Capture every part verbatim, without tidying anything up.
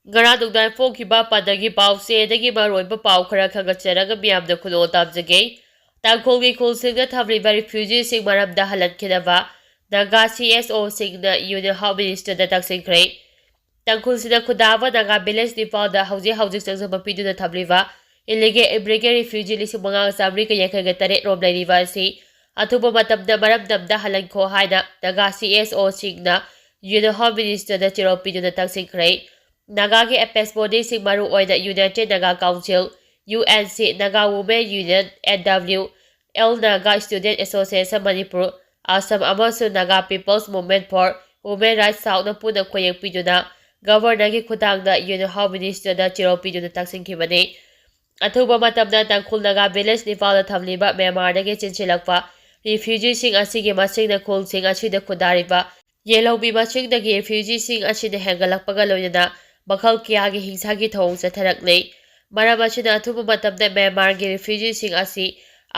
ꯉꯔꯥꯡ ꯅꯨꯡꯗꯥꯡ ꯐꯣꯡꯈꯤꯕ ꯄꯟꯊꯒꯤ ꯄꯥꯎꯆꯦꯗꯒꯤ ꯃꯔꯨꯑꯣꯏꯕ ꯄꯥꯎ ꯈꯔ ꯈꯪꯒꯠꯆꯔꯒ ꯃꯤꯌꯥꯝꯗ ꯈꯨꯗꯣꯜ ꯇꯝꯖꯒꯦ꯫ ꯇꯥꯡꯈꯨꯜꯒꯤ ꯈꯨꯜꯁꯤꯡꯗ ꯊꯝꯂꯤꯕ refugeeꯁꯤꯡ ꯃꯔꯝꯗ ꯍꯜꯍꯟꯈꯤꯅꯕ Naga CSOꯁꯤꯡꯅ Union Home Ministerꯗ ꯇꯛꯁꯤꯟꯈ꯭ꯔꯦ꯫ ꯇꯥꯡꯈꯨꯜꯁꯤꯡꯅ ꯈꯨꯟꯗꯥꯕ Naga village ꯅꯤꯄꯥꯜꯗ ꯍꯧꯖꯤꯛ ꯍꯧꯖꯤꯛ ꯆꯪꯖꯕ ꯄꯤꯗꯨꯅ ꯊꯝꯂꯤꯕ illegal immigration refugee ꯂꯤꯁꯤꯡ ꯃꯉꯥꯒ ꯆꯥꯃꯔꯤꯒ ꯌꯥꯡꯈꯩꯒ ꯇꯔꯦꯠ ꯔꯣꯝ ꯂꯩꯔꯤꯕ ꯑꯁꯤ ꯑꯊꯨꯕ ꯃꯇꯝꯗ ꯃꯔꯝꯗꯝꯗ ꯍꯜꯍꯟꯈꯣ ꯍꯥꯏꯅ ꯅꯥꯒꯥ CSOꯁꯤꯡꯅ Union Home Ministerꯗ ꯆꯦꯔꯣꯜ ꯄꯤꯗꯨꯅ ꯇꯛꯁꯤꯟꯈ꯭ꯔꯦ꯫ ꯅꯥꯒꯥꯒꯤ ꯑꯦꯄꯦꯁ ꯕꯣꯗꯤꯁꯤꯡ, ꯃꯔꯨꯑꯣꯏꯅ United Naga Council, UNC, Naga Women Union, NWL, Naga Student Association Manipur, Assam, ꯑꯃꯁꯨꯡ Naga People's Movement for Human Rights, ꯁꯥꯎꯠꯅ ꯄꯨꯟꯅ ꯈꯨꯠꯌꯦꯛ ꯄꯤꯗꯨꯅ ꯒꯕꯔꯅꯔꯒꯤ ꯈꯨꯠꯊꯥꯡꯗ Union Home Ministerꯗ ꯆꯦꯔꯣꯜ ꯄꯤꯗꯨꯅ ꯇꯛꯁꯤꯟꯈꯤꯕꯅꯤ꯫ ꯑꯊꯨꯕ ꯃꯇꯝꯗ ꯇꯥꯡꯈꯨꯜ ꯅꯥꯒꯥ village ꯅꯤꯄꯥꯜꯗ ꯊꯝꯂꯤꯕ ꯃ꯭ꯌꯥꯟꯃꯥꯔꯗꯒꯤ ꯆꯦꯟꯁꯤꯜꯂꯛꯄ refugeeꯁꯤꯡ ꯑꯁꯤꯒꯤ ꯃꯁꯤꯡꯅ ꯈꯨꯜꯁꯤꯡ ꯑꯁꯤꯗ ꯈꯨꯟꯗꯥꯔꯤꯕ ꯌꯦꯜꯍꯧꯃꯤ ꯃꯁꯤꯡꯗꯒꯤ refugeeꯁꯤꯡ ꯑꯁꯤꯅ ꯍꯦꯟꯒꯠꯂꯛꯄꯒ ꯂꯣꯏꯅꯅ ꯃꯈꯜ ꯀꯌꯥꯒꯤ ꯍꯤꯡꯁꯥꯒꯤ ꯊꯧꯑꯣꯡ ꯆꯠꯊꯔꯛꯂꯤ꯫ ꯃꯔꯝ ꯑꯁꯤꯅ ꯑꯊꯨꯕ ꯃꯇꯝꯗ ꯃ꯭ꯌꯥꯟꯃꯥꯔꯒꯤ refugeeꯁꯤꯡ ꯑꯁꯤ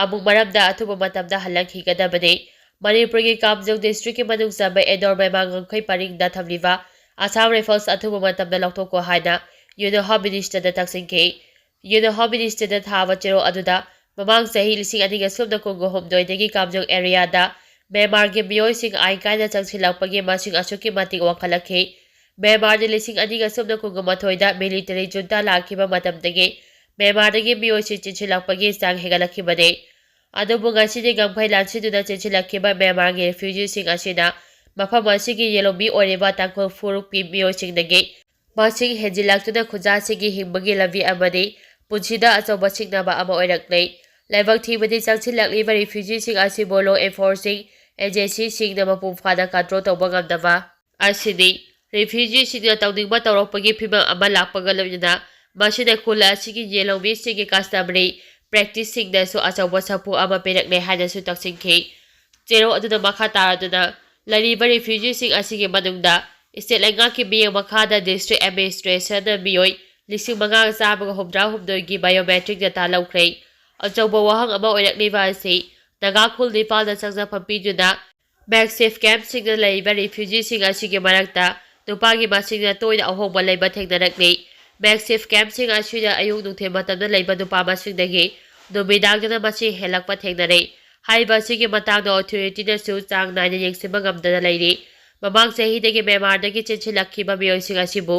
ꯑꯃꯨꯛ ꯃꯔꯝꯗ ꯑꯊꯨꯕ ꯃꯇꯝꯗ ꯍꯜꯍꯟꯈꯤꯒꯗꯕꯅꯤ꯫ ꯃꯅꯤꯄꯨꯔꯒꯤ ꯀꯥꯝꯖꯣꯡ districtꯀꯤ ꯃꯅꯨꯡ ꯆꯟꯕ ꯑꯦꯗꯣꯔ ꯃꯦꯃꯥꯡ ꯉꯝꯈꯩ ꯄꯔꯤꯡꯗ ꯊꯝꯂꯤꯕ Assam Rifles ꯑꯊꯨꯕ ꯃꯇꯝꯗ ꯂꯧꯊꯣꯛꯈꯣ ꯍꯥꯏꯅ Union Home Ministerꯗ ꯇꯛꯁꯤꯟꯈꯤ꯫ Union Home Ministerꯗ ꯊꯥꯕ ꯆꯦꯔꯣꯜ ꯑꯗꯨꯗ ꯃꯃꯥꯡ ꯆꯍꯤ ꯂꯤꯁꯤꯡ ꯑꯅꯤꯒ ꯁꯨꯞꯅ ꯀꯨꯟꯒ ꯍꯨꯝꯗꯣꯏꯗꯒꯤ ꯀꯥꯝꯖꯣꯡ areaꯗ ꯃ꯭ꯌꯥꯟꯃꯥꯔꯒꯤ ꯃꯤꯑꯣꯏꯁꯤꯡ ꯑꯥꯏꯟ ꯀꯥꯏꯅ ꯆꯪꯁꯤꯜꯂꯛꯄꯒꯤ ꯃꯁꯤꯡ ꯑꯁꯨꯛꯀꯤ ꯃꯇꯤꯛ ꯋꯥꯡꯈꯠꯂꯛꯈꯤ꯫ ꯃ꯭ꯌꯥꯟꯃꯥꯔꯗ ꯂꯤꯁꯤꯡ ꯑꯅꯤꯒ ꯁꯨꯞꯅ ꯀꯨꯟꯒ ꯃꯥꯊꯣꯏꯗ military junta ꯂꯥꯛꯈꯤꯕ ꯃꯇꯝꯗꯒꯤ ꯃ꯭ꯌꯥꯟꯃꯥꯔꯗꯒꯤ ꯃꯤꯑꯣꯏꯁꯤꯡ ꯆꯦꯟꯁꯤꯜꯂꯛꯄꯒꯤ ꯆꯥꯡ ꯍꯦꯟꯒꯠꯂꯛꯈꯤꯕꯅꯤ꯫ ꯑꯗꯨꯕꯨ ꯉꯁꯤꯗꯤ ꯉꯝꯈꯩ ꯂꯥꯟꯁꯤꯟꯗꯨꯅ ꯆꯦꯟꯁꯤꯜꯂꯛꯈꯤꯕ ꯃ꯭ꯌꯥꯟꯃꯥꯔꯒꯤ refugeeꯁꯤꯡ ꯑꯁꯤꯅ ꯃꯐꯝ ꯑꯁꯤꯒꯤ ꯌꯦꯜꯍꯧꯃꯤ ꯑꯣꯏꯔꯤꯕ ꯇꯥꯡꯈꯨꯜ ꯐꯨꯔꯨꯞꯀꯤ ꯃꯤꯑꯣꯏꯁꯤꯡꯗꯒꯤ ꯃꯁꯤꯡ ꯍꯦꯟꯖꯤꯜꯂꯛꯇꯨꯅ ꯈꯨꯟꯖꯥꯁꯤꯡꯒꯤ ꯍꯤꯡꯕꯒꯤ ꯂꯝꯕꯤ ꯑꯃꯗꯤ ꯄꯨꯟꯁꯤꯗ ꯑꯆꯧꯕ ꯁꯤꯡꯅꯕ ꯑꯃ ꯑꯣꯏꯔꯛꯂꯦ꯫ ꯂꯥꯏꯕꯛ ꯊꯤꯕꯗꯤ ꯆꯪꯁꯤꯜꯂꯛꯂꯤꯕ refugeeꯁꯤꯡ ꯑꯁꯤꯕꯨ law enforcing agencyꯁꯤꯡꯅ ꯃꯄꯨꯡ ꯐꯥꯅ control ꯇꯧꯕ ꯉꯝꯗꯕ ꯑꯁꯤꯅꯤ꯫ Refugeeꯁꯤꯡꯅ ꯇꯧꯅꯤꯡꯕ ꯇꯧꯔꯛꯄꯒꯤ ꯐꯤꯚꯝ ꯑꯃ ꯂꯥꯛꯄꯒ ꯂꯣꯏꯅꯅ ꯃꯁꯤꯅ ꯈꯨꯜ ꯑꯁꯤꯒꯤ ꯌꯦꯜꯍꯧꯃꯤꯁꯤꯡꯒꯤ customary practiceꯁꯤꯡꯗꯁꯨ ꯑꯆꯧꯕ ꯁꯥꯐꯨ ꯑꯃ ꯄꯤꯔꯛꯂꯦ ꯍꯥꯏꯅꯁꯨ ꯇꯛꯁꯤꯟꯈꯤ꯫ ꯆꯦꯔꯣꯜ ꯑꯗꯨꯅ ꯃꯈꯥ ꯇꯥꯔꯗꯨꯅ ꯂꯩꯔꯤꯕ refugeeꯁꯤꯡ ꯑꯁꯤꯒꯤ ꯃꯅꯨꯡꯗ state ꯂꯩꯉꯥꯛꯀꯤ ꯃꯤꯠꯌꯦꯡ ꯃꯈꯥꯗ district administrationꯅ ꯃꯤꯑꯣꯏ ꯂꯤꯁꯤꯡ ꯃꯉꯥꯒ ꯆꯥꯝꯃꯒ ꯍꯨꯝꯗ꯭ꯔꯥ ꯍꯨꯝꯗꯣꯏꯒꯤ biometric data ꯂꯧꯈ꯭ꯔꯦ꯫ ꯑꯆꯧꯕ ꯋꯥꯍꯪ ꯑꯃ ꯑꯣꯏꯔꯛꯂꯤꯕ ꯑꯁꯤ ꯅꯥꯒꯥ ꯈꯨꯜ ꯅꯤꯄꯥꯜꯗ ꯆꯪꯖꯐꯝ ꯄꯤꯗꯨꯅ makeshift campꯁꯤꯡꯗ ꯂꯩꯔꯤꯕ refugeeꯁꯤꯡ ꯑꯁꯤꯒꯤ ꯃꯔꯛꯇ ꯅꯨꯄꯥꯒꯤ ꯃꯁꯤꯡꯅ ꯇꯣꯏꯅ ꯑꯍꯣꯡꯕ ꯂꯩꯕ ꯊꯦꯡꯅꯔꯛꯂꯤ꯫ ꯃꯦꯛꯁꯤꯐ ꯀꯦꯝꯞꯁꯤꯡ ꯑꯁꯤꯗ ꯑꯌꯨꯛ ꯅꯨꯡꯊꯤꯜ ꯃꯇꯝꯗ ꯂꯩꯕ ꯅꯨꯄꯥ ꯃꯁꯤꯡꯗꯒꯤ ꯅꯨꯃꯤꯗꯥꯡꯗꯅ ꯃꯁꯤꯡ ꯍꯦꯜꯂꯛꯄ ꯊꯦꯡꯅꯔꯛꯏ꯫ ꯍꯥꯏꯔꯤꯕ ꯑꯁꯤꯒꯤ ꯃꯇꯥꯡꯗ ꯑꯣꯊꯣꯔꯤꯇꯤꯅꯁꯨ ꯆꯥꯡ ꯅꯥꯏꯅ ꯌꯦꯡꯁꯤꯟꯕ ꯉꯝꯗꯅ ꯂꯩꯔꯤ꯫ ꯃꯃꯥꯡ ꯆꯍꯤꯗꯒꯤ ꯃ꯭ꯌꯥꯟꯃꯥꯔꯗꯒꯤ ꯆꯦꯟꯁꯤꯜꯂꯛꯈꯤꯕ ꯃꯤꯑꯣꯏꯁꯤꯡ ꯑꯁꯤꯕꯨ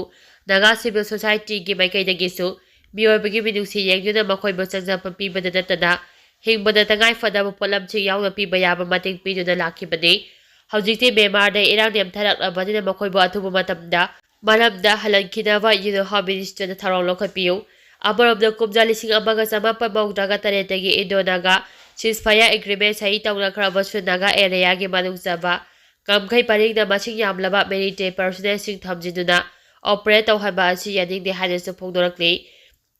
ꯅꯥꯒꯥ ꯁꯤꯚꯤꯜ ꯁꯣꯁꯥꯏꯇꯤꯒꯤ ꯃꯥꯏꯀꯩꯗꯒꯤꯁꯨ ꯃꯤꯑꯣꯏꯕꯒꯤ ꯃꯤꯅꯨꯡꯁꯤ ꯌꯦꯡꯗꯨꯅ ꯃꯈꯣꯏꯕꯨ ꯆꯪꯖꯐꯝ ꯄꯤꯕꯗ ꯅꯠꯇꯅ ꯍꯤꯡꯕꯗ ꯇꯉꯥꯏ ꯐꯗꯕ ꯄꯣꯠꯂꯝꯁꯤꯡ ꯌꯥꯎꯅ ꯄꯤꯕ ꯌꯥꯕ ꯃꯇꯦꯡ ꯄꯤꯗꯨꯅ ꯂꯥꯛꯈꯤꯕꯅꯤ꯫ ꯍꯧꯖꯤꯛꯇꯤ ꯃ꯭ꯌꯥꯟꯃꯥꯔꯗ ꯏꯔꯥꯡ ꯅꯦꯝꯊꯔꯛꯂꯕꯅꯤꯅ ꯃꯈꯣꯏꯕꯨ ꯑꯊꯨꯕ ꯃꯇꯝꯗ ꯃꯔꯝꯗ ꯍꯜꯍꯟꯈꯤꯅꯕ ꯌꯨꯅꯤꯌꯟ ꯍꯣꯝ ꯃꯤꯅꯤꯁꯇꯔꯗ ꯊꯧꯔꯥꯡ ꯂꯧꯈꯠꯄꯤꯌꯨ꯫ ꯑꯃꯔꯣꯝꯗ, ꯀꯨꯝꯖꯥ ꯂꯤꯁꯤꯡ ꯑꯃꯒ ꯆꯃꯥꯄꯟ ꯃꯧꯗ꯭ꯔꯥꯒ ꯇꯔꯦꯠꯇꯒꯤ ꯏꯟꯗꯣ ꯅꯥꯒꯥ ꯁꯤꯁꯐꯥꯌꯔ ꯑꯦꯒ꯭ꯔꯤꯃꯦꯟ ꯁꯍꯤ ꯇꯧꯅꯈ꯭ꯔꯕꯁꯨ ꯅꯥꯒꯥ ꯑꯦꯔꯤꯌꯥꯒꯤ ꯃꯅꯨꯡ ꯆꯟꯕ ꯉꯝꯈꯩ ꯄꯔꯤꯡꯗ ꯃꯁꯤꯡ ꯌꯥꯝꯂꯕ ꯃꯤꯂꯤꯇꯦꯔꯤ ꯄꯔꯁꯣꯅꯦꯜꯁꯤꯡ ꯊꯝꯖꯤꯟꯗꯨꯅ ꯑꯣꯄꯔꯦꯠ ꯇꯧꯍꯟꯕ ꯑꯁꯤ ꯌꯥꯅꯤꯡꯗꯦ ꯍꯥꯏꯅꯁꯨ ꯐꯣꯡꯗꯣꯔꯛꯂꯤ꯫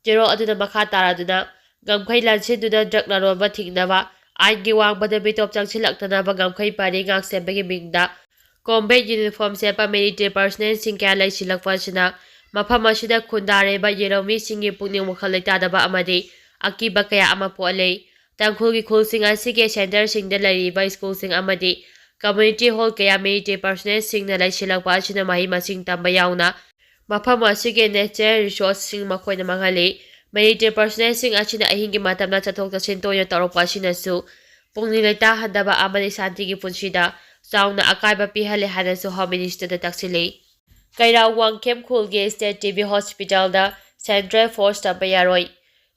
ꯖꯦꯔꯣ ꯑꯗꯨꯅ ꯃꯈꯥ ꯇꯥꯔꯗꯨꯅ ꯉꯝꯈꯩ ꯂꯥꯟꯁꯤꯟꯗꯨꯅ ꯗ꯭ꯔꯒ ꯂꯂꯣꯟꯕ ꯊꯤꯡꯅꯕ, ꯑꯥꯏꯟꯒꯤ ꯋꯥꯡꯃꯗ ꯃꯤꯇꯣꯞ ꯆꯪꯁꯤꯜꯂꯛꯇꯅꯕ ꯉꯝꯈꯩ ꯄꯔꯤ ꯉꯥꯛ ꯁꯦꯟꯕꯒꯤ ꯃꯤꯡꯗ ꯀꯣꯝꯕꯦꯠ ꯌꯨꯅꯤꯐꯣꯔꯝ ꯁꯦꯠꯄ ꯃꯤꯂꯤꯇꯦꯔꯤ ꯄꯔꯁꯣꯅꯦꯜꯁꯤꯡ ꯀꯌꯥ ꯂꯩꯁꯤꯜꯂꯛꯄ ꯑꯁꯤꯅ ꯃꯐꯝ ꯑꯁꯤꯗ ꯈꯨꯟꯗꯥꯔꯤꯕ ꯌꯦꯂꯧꯃꯤꯁꯤꯡꯒꯤ ꯄꯨꯛꯅꯤꯡ ꯋꯥꯈꯜ ꯂꯩꯇꯥꯗꯕ ꯑꯃꯗꯤ ꯑꯀꯤꯕ ꯀꯌꯥ ꯑꯃ ꯄꯣꯛꯍꯜꯂꯤ꯫ ꯇꯥꯡꯈꯨꯜꯒꯤ ꯈꯨꯜꯁꯤꯡ ꯑꯁꯤꯒꯤ ꯁꯦꯟꯇꯔꯁꯤꯡꯗ ꯂꯩꯔꯤꯕ ꯁ꯭ꯀꯨꯜꯁꯤꯡ ꯑꯃꯗꯤ ꯀꯝꯃ꯭ꯌꯨꯅꯤꯇꯤ ꯍꯣꯜ ꯀꯌꯥ ꯃꯤꯂꯤꯇꯦꯔꯤ ꯄꯔꯁꯣꯅꯦꯜꯁꯤꯡꯅ ꯂꯩꯁꯤꯜꯂꯛꯄ ꯑꯁꯤꯅ ꯃꯍꯩ ꯃꯁꯤꯡ ꯇꯝꯕ ꯌꯥꯎꯅ ꯃꯐꯝ ꯑꯁꯤꯒꯤ ꯅꯦꯆꯔꯦꯜ ꯔꯤꯁꯣꯔꯁꯁꯤꯡ ꯃꯈꯣꯏꯅ ꯃꯥꯡꯍꯜꯂꯤ꯫ ꯃꯤꯂꯤꯇꯦꯔꯤ ꯄꯔꯁꯣꯅꯦꯜꯁꯤꯡ ꯑꯁꯤꯅ ꯑꯍꯤꯡꯒꯤ ꯃꯇꯝꯗ ꯆꯠꯊꯣꯛ ꯆꯠꯁꯤꯟ ꯇꯣꯏꯅ ꯇꯧꯔꯛꯄ ꯑꯁꯤꯅꯁꯨ ꯄꯨꯛꯅꯤꯡ ꯂꯩꯇꯥꯍꯟꯗꯕ ꯑꯃꯗꯤ ꯁꯥꯟꯇꯤꯒꯤ ꯄꯨꯟꯁꯤꯗ ꯆꯥꯎꯅ ꯑꯀꯥꯏꯕ ꯄꯤꯍꯜꯂꯦ ꯍꯥꯏꯅꯁꯨ ꯍꯣꯝ ꯃꯤꯅꯤꯁꯇꯔꯗ ꯇꯥꯛꯁꯤꯜꯂꯤ꯫ ꯀꯩꯔꯥꯎ ꯋꯥꯡꯈꯦꯝ ꯈꯨꯜꯒꯤ ꯁ꯭ꯇꯦꯠ ꯇꯤ ꯕꯤ ꯍꯣꯁꯄꯤꯇꯥꯜꯗ ꯁꯦꯟꯇ꯭ꯔꯦꯜ ꯐꯣꯔꯁ ꯊꯝꯕ ꯌꯥꯔꯣꯏ꯫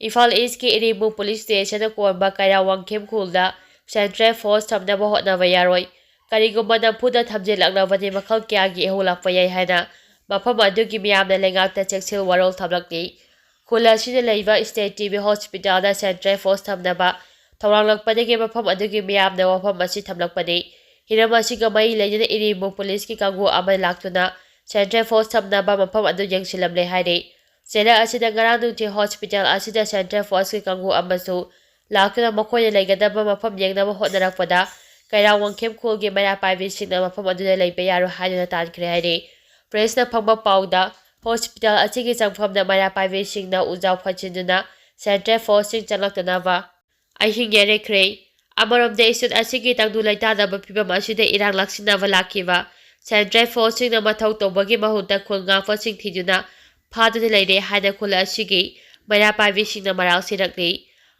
ꯏꯝꯐꯥꯜ ꯏꯁꯀꯤ ꯏꯔꯤꯃꯨ ꯄꯨꯂꯤꯁ ꯁ꯭ꯇꯦꯁꯟꯅ ꯀꯣꯟꯕ ꯀꯩꯔꯥꯎ ꯋꯥꯡꯈꯦꯝ ꯈꯨꯜꯗ ꯁꯦꯟꯇ꯭ꯔꯦꯜ ꯐꯣꯔꯁ ꯊꯝꯅꯕ ꯍꯣꯠꯅꯕ ꯌꯥꯔꯣꯏ꯫ ꯀꯔꯤꯒꯨꯝꯕ ꯅꯝꯐꯨꯗ ꯊꯝꯖꯤꯜꯂꯛꯂꯕꯗꯤ ꯃꯈꯜ ꯀꯌꯥꯒꯤ ꯏꯍꯧ ꯂꯥꯛꯄ ꯌꯥꯏ ꯍꯥꯏꯅ ꯃꯐꯝ ꯑꯗꯨꯒꯤ ꯃꯤꯌꯥꯝꯅ ꯂꯩꯉꯥꯛꯇ ꯆꯦꯛꯁꯤꯜ ꯋꯥꯔꯣꯜ ꯊꯝꯂꯛꯂꯤ꯫ ꯈꯨꯜ ꯑꯁꯤꯗ ꯂꯩꯕ ꯁ꯭ꯇꯦꯠ ꯇꯤ ꯕꯤ ꯍꯣꯁꯄꯤꯇꯥꯜꯗ ꯁꯦꯟꯇ꯭ꯔꯦꯜ ꯐꯣꯔꯁ ꯊꯝꯅꯕ ꯊꯧꯔꯥꯡꯂꯛꯄꯗꯒꯤ ꯃꯐꯝ ꯑꯗꯨꯒꯤ ꯃꯤꯌꯥꯝꯅ ꯋꯥꯐꯝ ꯑꯁꯤ ꯊꯝꯂꯛꯄꯅꯤ꯫ ꯍꯤꯔꯝ ꯑꯁꯤꯒ ꯃꯔꯤ ꯂꯩꯅꯅ ꯏꯔꯤꯃꯨ ꯄꯨꯂꯤꯁꯀꯤ ꯀꯥꯡꯕꯨ ꯑꯃ ꯂꯥꯛꯇꯨꯅ ꯁꯦꯟꯇ꯭ꯔꯦꯜ ꯐꯣꯔꯁ ꯊꯝꯅꯕ ꯃꯐꯝ ꯑꯗꯨ ꯌꯦꯡꯁꯤꯜꯂꯝꯂꯦ ꯍꯥꯏꯔꯤ꯫ ꯆꯦꯔꯥ ꯑꯁꯤꯗ ꯉꯔꯥꯡ ꯅꯨꯡꯊꯤꯜ ꯍꯣꯁꯄꯤꯇꯥꯜ ꯑꯁꯤꯗ ꯁꯦꯟꯇ꯭ꯔꯦꯜ ꯐꯣꯔꯁꯀꯤ ꯀꯥꯡꯕꯨ ꯑꯃꯁꯨ ꯂꯥꯛꯇꯨꯅ ꯃꯈꯣꯏꯅ ꯂꯩꯒꯗꯕ ꯃꯐꯝ ꯌꯦꯡꯅꯕ ꯍꯣꯠꯅꯔꯛꯄꯗ ꯀꯩꯔꯥꯎ ꯋꯥꯡꯈꯦꯝ ꯈꯨꯜꯒꯤ ꯃꯩꯔꯥ ꯄꯥꯏꯕꯤꯁꯤꯡꯅ ꯃꯐꯝ ꯑꯗꯨꯗ ꯂꯩꯕ ꯌꯥꯔꯣꯏ ꯍꯥꯏꯗꯨꯅ ꯇꯥꯟꯈ꯭ꯔꯦ ꯍꯥꯏꯔꯤ꯫ ꯄ꯭ꯔꯦꯁꯅ ꯐꯪꯕ ꯄꯥꯎꯗ ꯍꯣꯁꯄꯤꯇꯥꯜ ꯑꯁꯤꯒꯤ ꯆꯪꯐꯝꯗ ꯃꯩꯔꯥ ꯄꯥꯏꯕꯤꯁꯤꯡꯅ ꯎꯖꯥꯎ ꯐꯠꯆꯤꯟꯗꯨꯅ ꯁꯦꯟꯇ꯭ꯔꯦꯜ ꯐꯣꯔꯁꯁꯤꯡ ꯆꯪꯂꯛꯇꯅꯕ ꯑꯍꯤꯡ ꯌꯩꯔꯛꯈ꯭ꯔꯦ꯫ ꯑꯃꯔꯣꯝꯗ ꯁ꯭ꯇꯦꯠ ꯑꯁꯤꯒꯤ ꯇꯪꯗꯨ ꯂꯩꯇꯥꯗꯕ ꯐꯤꯕꯝ ꯑꯁꯤꯗ ꯏꯔꯥꯡ ꯂꯥꯛꯁꯤꯟꯅꯕ ꯂꯥꯛꯈꯤꯕ ꯁꯦꯟꯇ꯭ꯔꯦꯜ ꯐꯣꯔꯁꯁꯤꯡꯅ ꯃꯊꯧ ꯇꯧꯕꯒꯤ ꯃꯍꯨꯠꯇ ꯈꯨꯜ ꯉꯥꯛꯄꯁꯤꯡ ꯊꯤꯗꯨꯅ ꯐꯥꯗꯨꯅ ꯂꯩꯔꯦ ꯍꯥꯏꯅ ꯈꯨꯜ ꯑꯁꯤꯒꯤ ꯃꯩꯔꯥ ꯄꯥꯏꯕꯤꯁꯤꯡꯅ ꯃꯔꯥꯜ ꯁꯤꯔꯛꯂꯤ꯫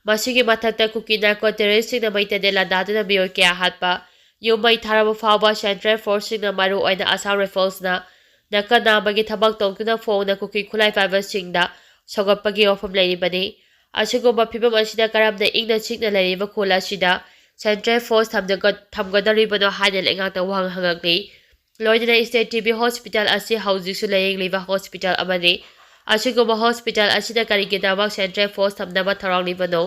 ꯃꯁꯤꯒꯤ ꯃꯊꯛꯇ ꯀꯨꯀꯤ ꯅꯥꯔꯀꯣ ꯇꯦꯔꯣꯔꯤꯁꯁꯤꯡꯅ ꯃꯩ ꯇꯦꯟꯗꯦꯜ ꯂꯥꯟꯗꯥꯗꯨꯅ ꯃꯤꯑꯣꯏ ꯀꯌꯥ ꯍꯥꯠꯄ, ꯌꯨꯝ ꯃꯩ ꯊꯥꯔꯕ ꯐꯥꯎꯕ ꯁꯦꯟꯇ꯭ꯔꯦꯜ ꯐꯣꯔꯁꯁꯤꯡꯅ, ꯃꯔꯨ ꯑꯣꯏꯅ ꯑꯁꯥꯝ ꯔꯥꯏꯐꯜꯁꯅ, ꯅꯥꯀꯟ ꯅꯥꯝꯕꯒꯤ ꯊꯕꯛ ꯇꯧꯗꯨꯅ ꯐꯣꯡꯅ ꯀꯨꯀꯤ ꯈꯨꯠꯂꯥꯏ ꯄꯥꯏꯕꯁꯤꯡꯗ ꯁꯧꯒꯠꯄꯒꯤ ꯋꯥꯐꯝ ꯂꯩꯔꯤꯕꯅꯤ꯫ ꯑꯁꯤꯒꯨꯝꯕ ꯐꯤꯕꯝ ꯑꯁꯤꯗ ꯀꯔꯝꯅ ꯏꯪꯅ ꯆꯤꯛꯅ ꯂꯩꯔꯤꯕ ꯈꯨꯜ ꯑꯁꯤꯗ ꯁꯦꯟꯇ꯭ꯔꯦꯜ ꯐꯣꯔꯁ ꯊꯝꯗꯒ-, ꯊꯝꯒꯗꯧꯔꯤꯕꯅꯣ ꯍꯥꯏꯅ ꯂꯩꯉꯥꯛꯇ ꯋꯥꯍꯪ ꯍꯪꯉꯛꯂꯤ꯫ ꯂꯣꯏꯅꯅ ꯁ꯭ꯇꯦꯠ ꯇꯤ ꯕꯤ ꯍꯣꯁꯄꯤꯇꯥꯜ ꯑꯁꯤ ꯍꯧꯖꯤꯛꯁꯨ ꯂꯥꯌꯦꯡꯂꯤꯕ ꯍꯣꯁꯄꯤꯇꯥꯜ ꯑꯃꯅꯤ꯫ ꯑꯁꯤꯒꯨꯝꯕ ꯍꯣꯁꯄꯤꯇꯥꯜ ꯑꯁꯤꯗ ꯀꯔꯤꯒꯤꯗꯃꯛ ꯁꯦꯟꯇ꯭ꯔꯦꯜ ꯐꯣꯔꯁ ꯊꯝꯅꯕ ꯊꯧꯔꯥꯡꯂꯤꯕꯅꯣ?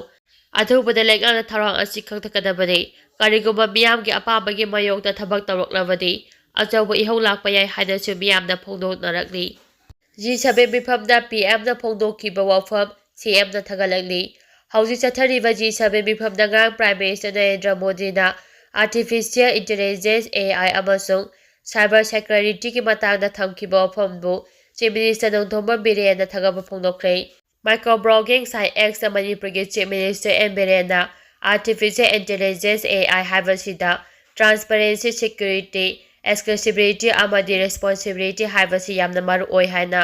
ꯑꯊꯨꯕꯗ ꯂꯩꯉꯥꯛꯅ ꯊꯧꯔꯥꯡ ꯑꯁꯤ ꯀꯛꯊꯠꯀꯗꯕꯅꯤ꯫ ꯀꯔꯤꯒꯨꯝꯕ ꯃꯤꯌꯥꯝꯒꯤ ꯑꯄꯥꯝꯕꯒꯤ ꯃꯥꯌꯣꯛꯇ ꯊꯕꯛ ꯇꯧꯔꯛꯂꯕꯗꯤ ꯑꯆꯧꯕ ꯏꯍꯧ ꯂꯥꯛꯄ ꯌꯥꯏ ꯍꯥꯏꯅꯁꯨ ꯃꯤꯌꯥꯝꯅ ꯐꯣꯡꯗꯣꯛꯅꯔꯛꯂꯤ꯫ ꯖꯤ ꯁꯚꯦꯟ ꯃꯤꯐꯝꯗ ꯄꯤ ꯑꯦꯝꯅ ꯐꯣꯡꯗꯣꯛꯈꯤꯕ ꯋꯥꯐꯝ ꯁꯤ ꯑꯦꯝꯅ ꯊꯥꯒꯠꯂꯛꯂꯤ꯫ ꯍꯧꯖꯤꯛ ꯆꯠꯊꯔꯤꯕ ꯖꯤ ꯁꯚꯦꯟ ꯃꯤꯐꯝꯗ ꯉꯔꯥꯡ ꯄ꯭ꯔꯥꯏꯝ ꯃꯤꯅꯤꯁꯇꯔ ꯅꯔꯦꯟꯗ꯭ꯔ ꯃꯣꯗꯤꯅ ꯑꯥꯔꯇꯤꯐꯤꯁꯤꯌꯦꯜ ꯏꯟꯇꯦꯂꯤꯖꯦꯟꯁ, ꯑꯦ ꯑꯥꯏ, ꯑꯃꯁꯨꯡ ꯁꯥꯏꯕꯔ ꯁꯦꯀ꯭ꯌꯨꯔꯤꯇꯤꯒꯤ ꯃꯇꯥꯡꯗ ꯊꯝꯈꯤꯕ ꯋꯥꯐꯝꯕꯨ ꯆꯤꯐ ꯃꯤꯅꯤꯁꯇꯔ ꯅꯣꯡꯊꯣꯝꯕꯝ ꯕꯤꯔꯦꯟꯅ ꯊꯥꯒꯠꯄ ꯐꯣꯡꯗꯣꯛꯈ꯭ꯔꯦ꯫ ꯃꯥꯏꯀ꯭ꯔꯣ ꯕ꯭ꯂꯣꯒꯤꯡ ꯁꯥꯏꯠ ꯑꯦꯛꯁꯇ ꯃꯅꯤꯄꯨꯔꯒꯤ ꯆꯤꯐ ꯃꯤꯅꯤꯁꯇꯔ ꯑꯦꯟ ꯕꯤꯔꯦꯟꯅ ꯑꯥꯔꯇꯤꯐꯤꯁꯤꯌꯦꯜ ꯏꯟꯇꯦꯂꯤꯖꯦꯟꯁ, ꯑꯦ ꯑꯥꯏ, ꯍꯥꯏꯕꯁꯤꯗ ꯇ꯭ꯔꯥꯟꯁꯄꯔꯦꯟꯁꯤ, ꯁꯦꯀ꯭ꯌꯨꯔꯤꯇꯤ, ꯑꯦꯛꯁꯦꯁꯤꯕꯤꯂꯤꯇꯤ ꯑꯃꯗꯤ ꯔꯦꯁꯄꯣꯟꯁꯤꯕꯤꯂꯤꯇꯤ ꯍꯥꯏꯕꯁꯤ ꯌꯥꯝꯅ ꯃꯔꯨ ꯑꯣꯏ ꯍꯥꯏꯅ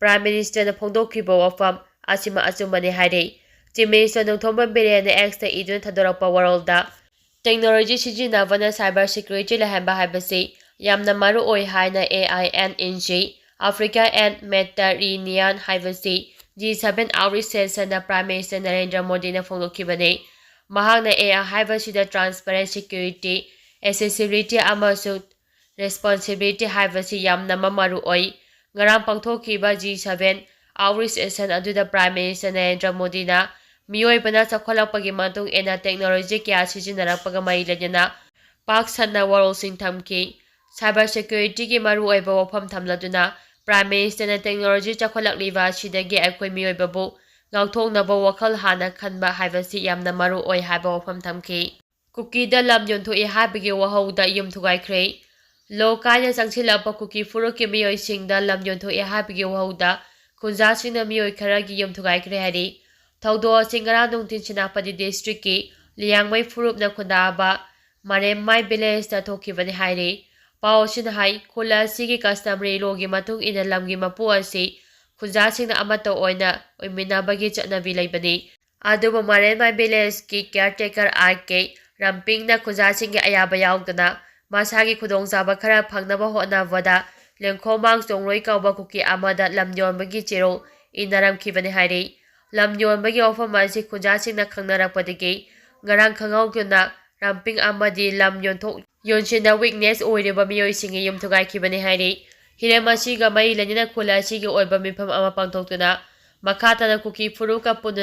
ꯄ꯭ꯔꯥꯏꯝ ꯃꯤꯅꯤꯁꯇꯔꯅ ꯐꯣꯡꯗꯣꯛꯈꯤꯕ ꯋꯥꯐꯝ ꯑꯁꯤꯃꯛ ꯑꯆꯨꯝꯕꯅꯤ ꯍꯥꯏꯔꯤ꯫ ꯆꯤꯐ ꯃꯤꯅꯤꯁꯇꯔ ꯅꯣꯡꯊꯣꯝꯕꯝ ꯕꯤꯔꯦꯟꯅ ꯑꯦꯛꯁꯇ ꯏꯗꯨꯅ ꯊꯥꯗꯣꯔꯛꯄ ꯋꯥꯔꯣꯜꯗ, ꯇꯦꯛꯅꯣꯂꯣꯖꯤ ꯁꯤꯖꯤꯟꯅꯕꯅ ꯁꯥꯏꯕꯔ ꯁꯦꯀ꯭ꯌꯨꯔꯤꯇꯤ ꯂꯩꯍꯟꯕ ꯍꯥꯏꯕꯁꯤ ꯌꯥꯝꯅ ꯃꯔꯨ ꯑꯣꯏ ꯍꯥꯏꯅ A I and energy, Africa and Mediterranean ꯍꯥꯏꯕꯁꯤ ꯖꯤ ꯁꯚꯦꯟ ꯑꯥꯎꯠꯔꯤꯆ ꯁꯦꯁꯟꯗ ꯄ꯭ꯔꯥꯏꯝ ꯃꯤꯅꯤꯁꯇꯔ ꯅꯔꯦꯟꯗ꯭ꯔ ꯃꯣꯗꯤꯅ ꯐꯣꯡꯗꯣꯛꯈꯤꯕꯅꯤ꯫ ꯃꯍꯥꯛꯅ ꯑꯦ ꯑꯥꯏ ꯍꯥꯏꯕꯁꯤꯗ ꯇ꯭ꯔꯥꯟꯁꯄꯔꯦꯟ, ꯁꯦꯀ꯭ꯌꯨꯔꯤꯇꯤ, ꯑꯦꯛꯁꯦꯁꯤꯕꯤꯂꯤꯇꯤ ꯑꯃꯁꯨꯡ ꯔꯦꯁꯄꯣꯟꯁꯤꯕꯤꯂꯤꯇꯤ ꯍꯥꯏꯕꯁꯤ ꯌꯥꯝꯅ ꯃ-, ꯃꯔꯨ ꯑꯣꯏ꯫ ꯉꯔꯥꯡ ꯄꯥꯡꯊꯣꯛꯈꯤꯕ ꯖꯤ ꯁꯚꯦꯟ ꯑꯥꯎꯠꯔꯤꯆ ꯁꯦꯁꯟ ꯑꯗꯨꯗ ꯄ꯭ꯔꯥꯏꯝ ꯃꯤꯅꯤꯁꯇꯔ ꯅꯔꯦꯟꯗ꯭ꯔ ꯃꯣꯗꯤꯅ ꯃꯤꯑꯣꯏꯕꯅ ꯆꯥꯎꯈꯠꯂꯛꯄꯒꯤ ꯃꯇꯨꯡ ꯏꯟꯅ ꯇꯦꯛꯅꯣꯂꯣꯖꯤ ꯀꯌꯥ ꯁꯤꯖꯤꯟꯅꯔꯛꯄꯒ ꯃꯔꯤ ꯂꯩꯅꯅ ꯄꯥꯛ ꯁꯟꯅ ꯋꯥꯔꯣꯜꯁꯤꯡ ꯊꯝꯈꯤ꯫ ꯁꯥꯏꯕꯔ ꯁꯦꯀ꯭ꯌꯨꯔꯤꯇꯤꯒꯤ ꯃꯔꯨꯑꯣꯏꯕ ꯋꯥꯐꯝ ꯊꯝꯂꯗꯨꯅ ꯄ꯭ꯔꯥꯏꯝ ꯃꯤꯅꯤꯁꯇꯔꯅ ꯇꯦꯛꯅꯣꯂꯣꯖꯤ ꯆꯥꯎꯈꯠꯂꯛꯂꯤꯕ ꯑꯁꯤꯗꯒꯤ ꯑꯩꯈꯣꯏ ꯃꯤꯑꯣꯏꯕꯕꯨ ꯉꯥꯛꯊꯣꯛꯅꯕ ꯋꯥꯈꯜ ꯍꯥꯟꯅ ꯈꯟꯕ ꯍꯥꯏꯕꯁꯤ ꯌꯥꯝꯅ ꯃꯔꯨ ꯑꯣꯏ ꯍꯥꯏꯕ ꯋꯥꯐꯝ ꯊꯝꯈꯤ꯫ ꯀꯨꯀꯤꯗ ꯂꯝ ꯌꯣꯟꯊꯣꯛꯏ ꯍꯥꯏꯕꯒꯤ ꯋꯥꯍꯧꯗ ꯌꯨꯝ ꯊꯨꯒꯥꯏꯈ꯭ꯔꯦ꯫ ꯂꯣ ꯀꯥꯏꯅ ꯆꯪꯁꯤꯜꯂꯛꯄ ꯀꯨꯀꯤ ꯐꯨꯔꯨꯞꯀꯤ ꯃꯤꯑꯣꯏꯁꯤꯡꯗ ꯂꯝ ꯌꯣꯟꯊꯣꯛꯏ ꯍꯥꯏꯕꯒꯤ ꯋꯥꯍꯧꯗ ꯈꯨꯟꯖꯥꯁꯤꯡꯅ ꯃꯤꯑꯣꯏ ꯈꯔꯒꯤ ꯌꯨꯝ ꯊꯨꯒꯥꯏꯈ꯭ꯔꯦ ꯍꯥꯏꯔꯤ꯫ ꯊꯧꯗꯣꯛ ꯑꯁꯤ ꯉꯔꯥꯡ ꯅꯨꯡꯊꯤꯜ ꯁꯦꯅꯥꯄꯇꯤ ꯗꯤꯁꯇ꯭ꯔꯤꯛꯀꯤ ꯂꯤꯌꯥꯡꯃꯩ ꯐꯨꯔꯨꯞꯅ ꯈꯨꯟꯗꯥꯕ ꯃꯔꯦꯝꯃꯥꯏ ꯚꯤꯂꯦꯖꯇ ꯊꯣꯛꯈꯤꯕꯅꯤ ꯍꯥꯏꯔꯤ꯫ ꯄꯥꯎ ꯑꯁꯤꯅ ꯍꯥꯏ, ꯈꯨꯜ ꯑꯁꯤꯒꯤ customary lawꯒꯤ ꯃꯇꯨꯡ ꯏꯟꯅ ꯂꯝꯒꯤ ꯃꯄꯨ ꯑꯁꯤ ꯈꯨꯟꯖꯥꯁꯤꯡꯅ ꯑꯃꯠꯇ ꯑꯣꯏꯅ ꯑꯣꯏꯃꯤꯟꯅꯕꯒꯤ ꯆꯠꯅꯕꯤ ꯂꯩꯕꯅꯤ꯫ ꯑꯗꯨꯕꯨ ꯃꯔꯦꯟꯃꯥꯏ villageꯀꯤ caretaker ꯑꯥꯔ ꯀꯦ ꯔꯝꯄꯤꯡꯅ ꯈꯨꯟꯖꯥꯁꯤꯡꯒꯤ ꯑꯌꯥꯕ ꯌꯥꯎꯗꯅ ꯃꯁꯥꯒꯤ ꯈꯨꯗꯣꯡꯆꯥꯕ ꯈꯔ ꯐꯪꯅꯕ ꯍꯣꯠꯅꯕꯗ ꯂꯦꯡꯈꯣꯃꯥꯡ ꯆꯣꯡꯂꯣꯏ ꯀꯧꯕ ꯀꯨꯀꯤ ꯑꯃꯗ ꯂꯝ ꯌꯣꯟꯕꯒꯤ ꯆꯦꯔꯣꯜ ꯏꯟꯅꯔꯝꯈꯤꯕꯅꯤ ꯍꯥꯏꯔꯤ꯫ ꯂꯝ ꯌꯣꯟꯕꯒꯤ ꯋꯥꯐꯝ ꯑꯁꯤ ꯈꯨꯟꯖꯥꯁꯤꯡꯅ ꯈꯪꯅꯔꯛꯄꯗꯒꯤ ꯉꯔꯥꯡ ꯈꯪꯍꯧꯗꯅ ꯔꯝꯄꯤꯡ ꯑꯃꯗꯤ ꯂꯝ ꯌꯣꯟꯊꯣꯛ ꯌꯣꯟꯁꯤꯟꯗ witness ꯑꯣꯏꯔꯤꯕ ꯃꯤꯑꯣꯏꯁꯤꯡꯒꯤ ꯌꯨꯝ ꯊꯨꯒꯥꯏꯈꯤꯕꯅꯤ ꯍꯥꯏꯔꯤ꯫ ꯍꯤꯔꯝ ꯑꯁꯤꯒ ꯃꯔꯤ ꯂꯩꯅꯅ ꯈꯨꯜ ꯑꯁꯤꯒꯤ ꯑꯣꯏꯕ ꯃꯤꯐꯝ ꯑꯃ ꯄꯥꯡꯊꯣꯛꯇꯨꯅ ꯃꯈꯥ ꯇꯥꯅ ꯀꯨꯀꯤ ꯐꯨꯔꯨꯞꯀ ꯄꯨꯟꯅ